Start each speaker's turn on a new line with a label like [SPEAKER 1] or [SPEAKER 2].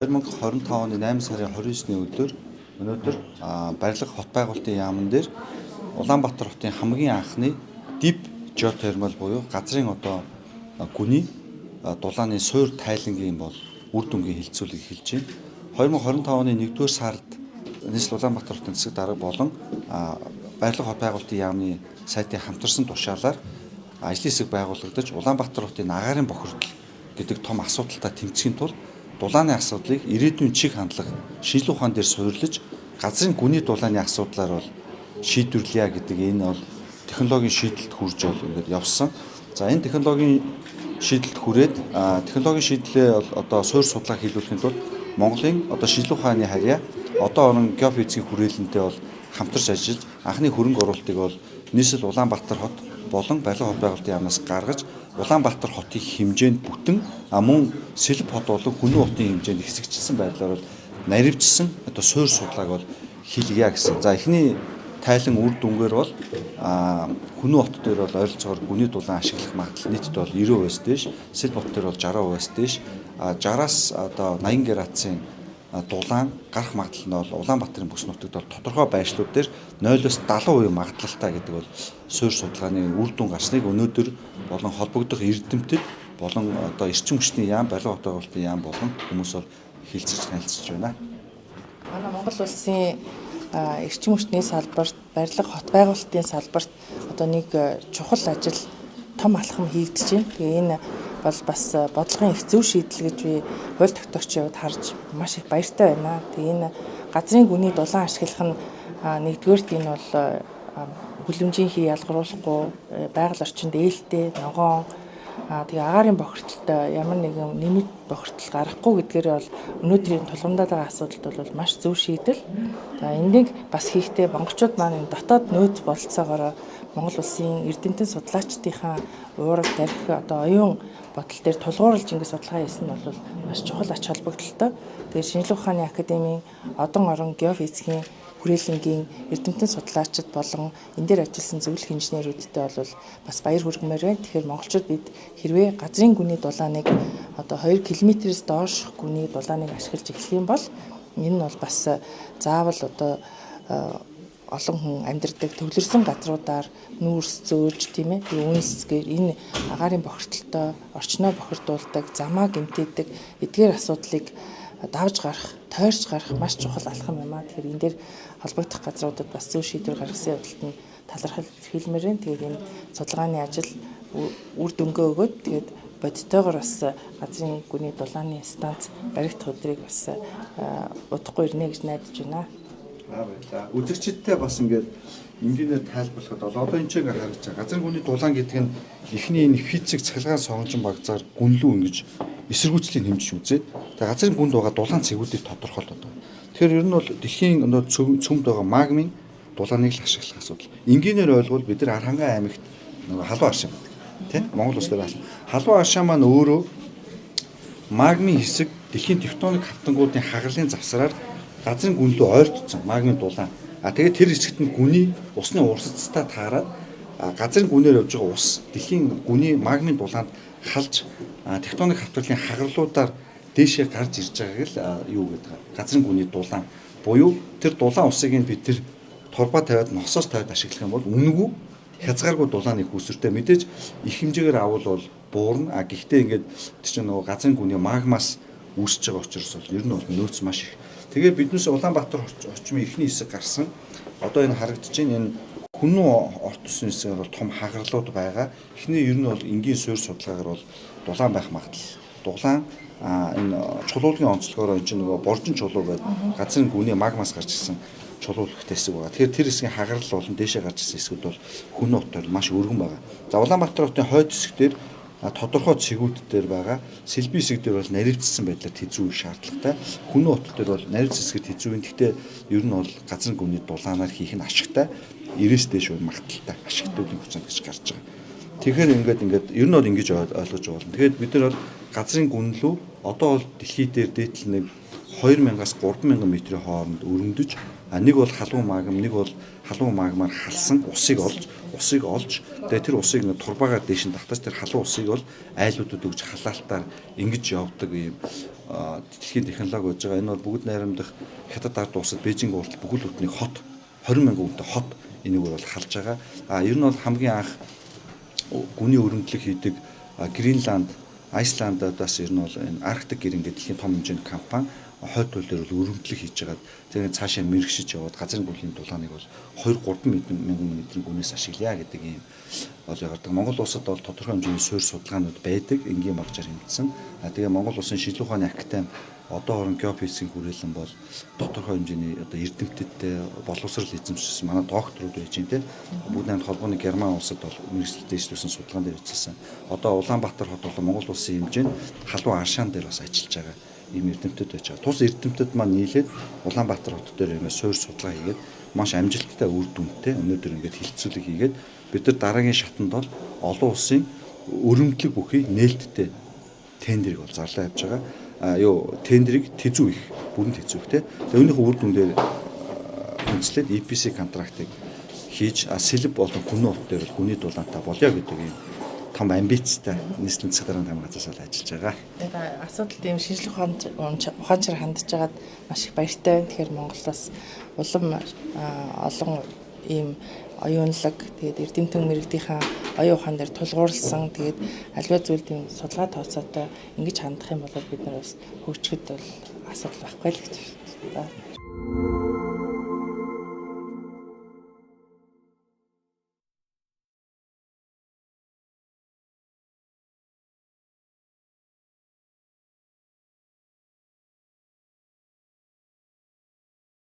[SPEAKER 1] 2025 оны 8 сарын 29-ны өдөр өнөөдөр Барилга хот байгуулалтын яамн дээр Улаанбаатар хотын хамгийн анхны deep geothermal буюу газрын одоо гүний дулааны суур тайлангийн бол үр дүнгийн хэлцүүлэг эхэлж байна. 2025 оны 1-р сард нийслэл Улаанбаатар хотын засаг дарга болон Барилга хот байгуулалтын яамны сайтын хамтарсан тушаалаар ажлын хэсэг байгуулагдаж, Улаанбаатар хотын агаарын бохирдол гэдэг том асуудалтай тэмцэхийн тулд дулааны асуудлыг ирээдүйн чиг хандлага, шинжлэх ухаан дээр суурилж газрын гүний дулааны асуудлаар бол шийдвэрлэе гэдэг энэ бол технологийн шийдэлд хүрж бол ингээд явсан. За, энэ технологийн шийдэлд хүрээд, технологийн шийдлээ бол одоо суурь судалгаа хийлгүүлэхийн тулд Монголын одоо шинжлэх ухааны харьяа одоо орон геофизикийн хүрээлэнтэй бол хамтарч ажиллаж, анхны хөрөнгө оруулалтыг бол нийслэл Улаанбаатар хот болон Барилга хот байгуулалтын яамнаас гаргаж, Улаанбаатар хотын хэмжээнд бүтэн, мөн Сэлб хот болон Хүннү хотын хэмжээнд хэсэгчилсэн байдлаар бол наривчсан одоо суурь судалгааг бол хийлгье гэсэн. За, эхний тайлан үр дүнгээр бол Хүннү хот дээр бол ойролцоогоор гүний дулаан ашиглах магадлал нийтдээ бол 90%-аас дээш, Сэлб хот дээр бол 60%-аас дээш, 60-аас одоо 80 градусын дулаан гарах магадлал нь бол Улаанбаатарын бүс нутагт бол тодорхой байршлууд дээр 0-оос 70% магадлалтай гэдэг бол суурь судалгааны үр дүн гарсныг өнөөдөр болон холбогдох эрдэмтэд болон одоо эрчим хүчний яам, барилга хот байгуулалтын яам болон хүмүүс бол хэлцэж танилцж байна.
[SPEAKER 2] Манай Монгол улсын эрчим хүчний салбарт, барилга хот байгуулалтын салбарт одоо нэг чухал ажил, том алхам хийгдэж байна. Тэгээ энэ бол бас бодлогын их зөв шийдэл гэж би хууль тогтоогчийн хувьд харж маш их баяртай байна. Тэгээ энэ газрын гүний дулаан ашиглах нь нэгдүгээрт энэ бол хүлэмжийн хий ялгаруулахгүй, байгаль орчинд ээлтэй, ногоон, тэгээ агаарын бохирдолтой, ямар нэгэн нэмэлт бохирдол гарахгүй гэдгээр бол өнөөдрийн тулгамдаад байгаа асуудалд бол маш зөв шийдэл. За, энийг бас хийхдээ монголчууд маань энэ дотоод нөөц бололцоогоор Монгол улсын эрдэмтэн судлаачдынхаа уураг дарих одоо оюун бодол дээр тулгуурлаж ингэ судалгаа хийсэн нь бол маш чухал ач холбогдолтой. Тэгээд шинжлэх ухааны академийн одон орон геофизикийн хүрээлэнгийн эрдэмтэн судлаачид болон энэ дээр ажилласан зөвлөх инженерүүдтэй бол бас баяр хүргэмээр байна. Тэгэхээр монголчууд бид хэрвээ газрын гүний дулааныг одоо 2 км-ээс доош гүний дулааныг ашиглаж эхлэх юм бол энэ нь бол бас заавал одоо олон хүн амьдардаг төвлөрсөн газруудаар нүүрс зөөлж, тийм ээ, үнс гээр энэ агаарын бохирдолтой, орчноо бохирдуулдаг, замаа гэмтээдэг эдгээр асуудлыг давж гарах, тойрч гарах маш чухал алхам юм аа. Тэгэхээр энэ дээр холбогдох газруудад бас зөв шийдвэр гаргасан явдалд нь талархал хэлмээр байна. Тэгээд энэ судалгааны ажил үр дүнгээ өгөөд, тэгээд бодтойгоор бас газрын гүний дулааны станц баригдах өдрийг бас удахгүй ирнэ гэж найдаж байна.
[SPEAKER 1] Аа, баярлалаа. Үзэгчидтэй бас ингээд энгийнээр тайлбарлахад бол одоо энэ ч ингээд харагдаж байгаа. Газрын гүний дулаан гэдэг нь эхний энэ физик цахилгаан соронзон багзаар гүнлүү ингэж эсэргүүцлийг хэмжиж үзээд, тэгээ газрын гүнд байгаа дулаан цэгүүдийг тодорхойлоод байгаа. Тэгэхээр ер нь бол дэлхийн одоо цөмд байгаа магмын дулааныг л ашиглах асуудал. Энгийнээр ойлгвол бид нар Архангай аймагт нөгөө халуун аршаа гэдэг. Тэ? Монгол улс дээр халуун аршаа маань өөрөө магмын хэсэг дэлхийн тектоник хавтангуудын хагарлын завсраар газрын гүн лүү ойртсон магмын дулаан. А тэгээд тэр хэсэгт нь гүний усны урсацтай таарад газрын гүнээр явж байгаа ус дэлхийн гүний магмын дулаанд халж, тектоник хавтгалын хагарлуудаар дээшээ гарч ирж байгааг л юу гэдэг газрын гүний дулаан буюу тэр дулаан усыг нь бид тэр турбаа тавиад, носоос тавиад ашиглах юм бол үнэгүй, хязгааргүй дулааны үүсвэртэй. Мэдээж их хэмжээгээр авал бол буурна. А гэхдээ ингээд тэр чинь нөгөө газрын гүний магмаас үүсэж байгаа учраас бол ер нь бол нөөц маш их. Тэгээ биднээс Улаанбаатар орчмын эхний хэсэг гарсан. Одоо энэ харагдаж байна, энэ Хүннү орт усын хэсгээр бол том хагарлууд байгаа. Эхний ер нь бол энгийн суурь судалгаагаар бол дулаан байх магадлал. Дулаан энэ чулуулгын онцлогоороо энэ чинь нөгөө боржин чулуу гэдэг газрын гүний магмаас гарч ирсэн чулуулгахтай хэсэг байгаа. Тэгэхээр тэр хэсгийн хагарал болон дээшээ гарч ирсэн хэсгүүд бол Хүннү хотоор маш өргөн байгаа. За, Улаанбаатар хотын хойд хэсэг дээр тодорхой цэгүүд дээр байгаа. Сэлбий хэсэг дээр бол наривчсан байдлаар тэзүү шаардлагатай. Хүннү хот дээр бол наривч хэсгээр тэзүү. Гэхдээ ер нь бол газрын гүний дулаанаар хийх нь ашигтай. 90-ээс дээш магадлалтай ашигтай үеийн процент гэж гарч байгаа. Тэгэхээр ингээд ер нь бол ингэж ойлгож байна. Тэгэхээр бид нар бол газрын гүн лүү одоо бол дэлхий дээр дээдл нэг 2000-аас 3000 метрийн хооронд өрөмдөж, нэг бол халуун магма, нэг бол халуун магмаар халсан усыг олж тэгээ тэр усыг ингээд турбаагаар дээш нь татаж, тэр халуун усыг бол айлуудад өгж, халаалтаар ингэж явдаг ийм дэлхийн технологи байж байгаа. Энэ бол бүгд найрамдах Хятад ард улсад, Бээжинг хүртэл бүхэл бүтнийг хот, 20 мянган хүнтэй хот энийг бол халж байгаа. Ер нь бол хамгийн анх гүний өрөмдлөг хийдэг Гренланд, Айсландаас ер нь бол энэ Арктик гэрэн гэдэг дэлхийн том хэмжээний компани хойд туйл дээр бол өрөмдлөг хийж байгаад, тэгээд цаашаа мэрэгшиж яваад газрын гүнлийн дулааныг бол 2 3 мянган метрийн гүнээс ашиглая гэдэг ийм бол гардаг. Монгол улсад бол тодорхой хэмжээний суурь судалгаанууд байдаг, энгийн багжаар хэмжсэн. Тэгээ Монгол Улсын шинжлэх ухааны академи одоо хорон геофизикийн хүрээлэн бол тодорхой хэмжээний одоо эрдэмтдтэй боловсрал эзэмшсэн манай докторууд байж байна, те. Бүгд найрамд холбооны Герман улсад бол мэргэжил дэвшлүүлсэн судалгаан дээр ажилласан. Одоо Улаанбаатар хот бол Монгол улсын хэмжээнд халуун аршаан дээр бас ажиллаж байгаа ийм эрдэмтэд байж байгаа. Тус эрдэмтэд маань нийлээд Улаанбаатар хот дээр ингээд суурь судалгаа хийгээд, маш амжилттай үр дүнтэй өнөөдөр ингээд хэлтсүүлэг хийгээд, бид нар дараагийн шатанд бол олон улсын өрөмдлөг бүхий нээлттэй тендерийг бол зарлаа явж байгаа. Юу, тендерийг тэзүү их, бүрэн тэзүү их, те. Тэгээ үүнийхээ үр дүн дээр үндэслээд EPC contract ыг хийж, сэлб болон Хүннү хот дээр бол гүний дулаантай болъё гэдэг ийм том амбицтай нийслэлийн засаг даргын таамаг газраас бол ажиллаж байгаа.
[SPEAKER 2] Тэгээд асуудал ийм шинжлэх ухаанчаар хандж байгаад маш их баяртай байна. Тэгэхээр Монголоос улам олон ийм оюунлаг, тэгээд эрдэмтэн мэргэдийнхаа оюун ухаан дээр тулгуурласан, тэгээд аливаа зүйлд ийм судалгаа тооцоотой ингэж хандах юм бол бид нар бас хөгжихэд бол асуудал байхгүй л гэж байна.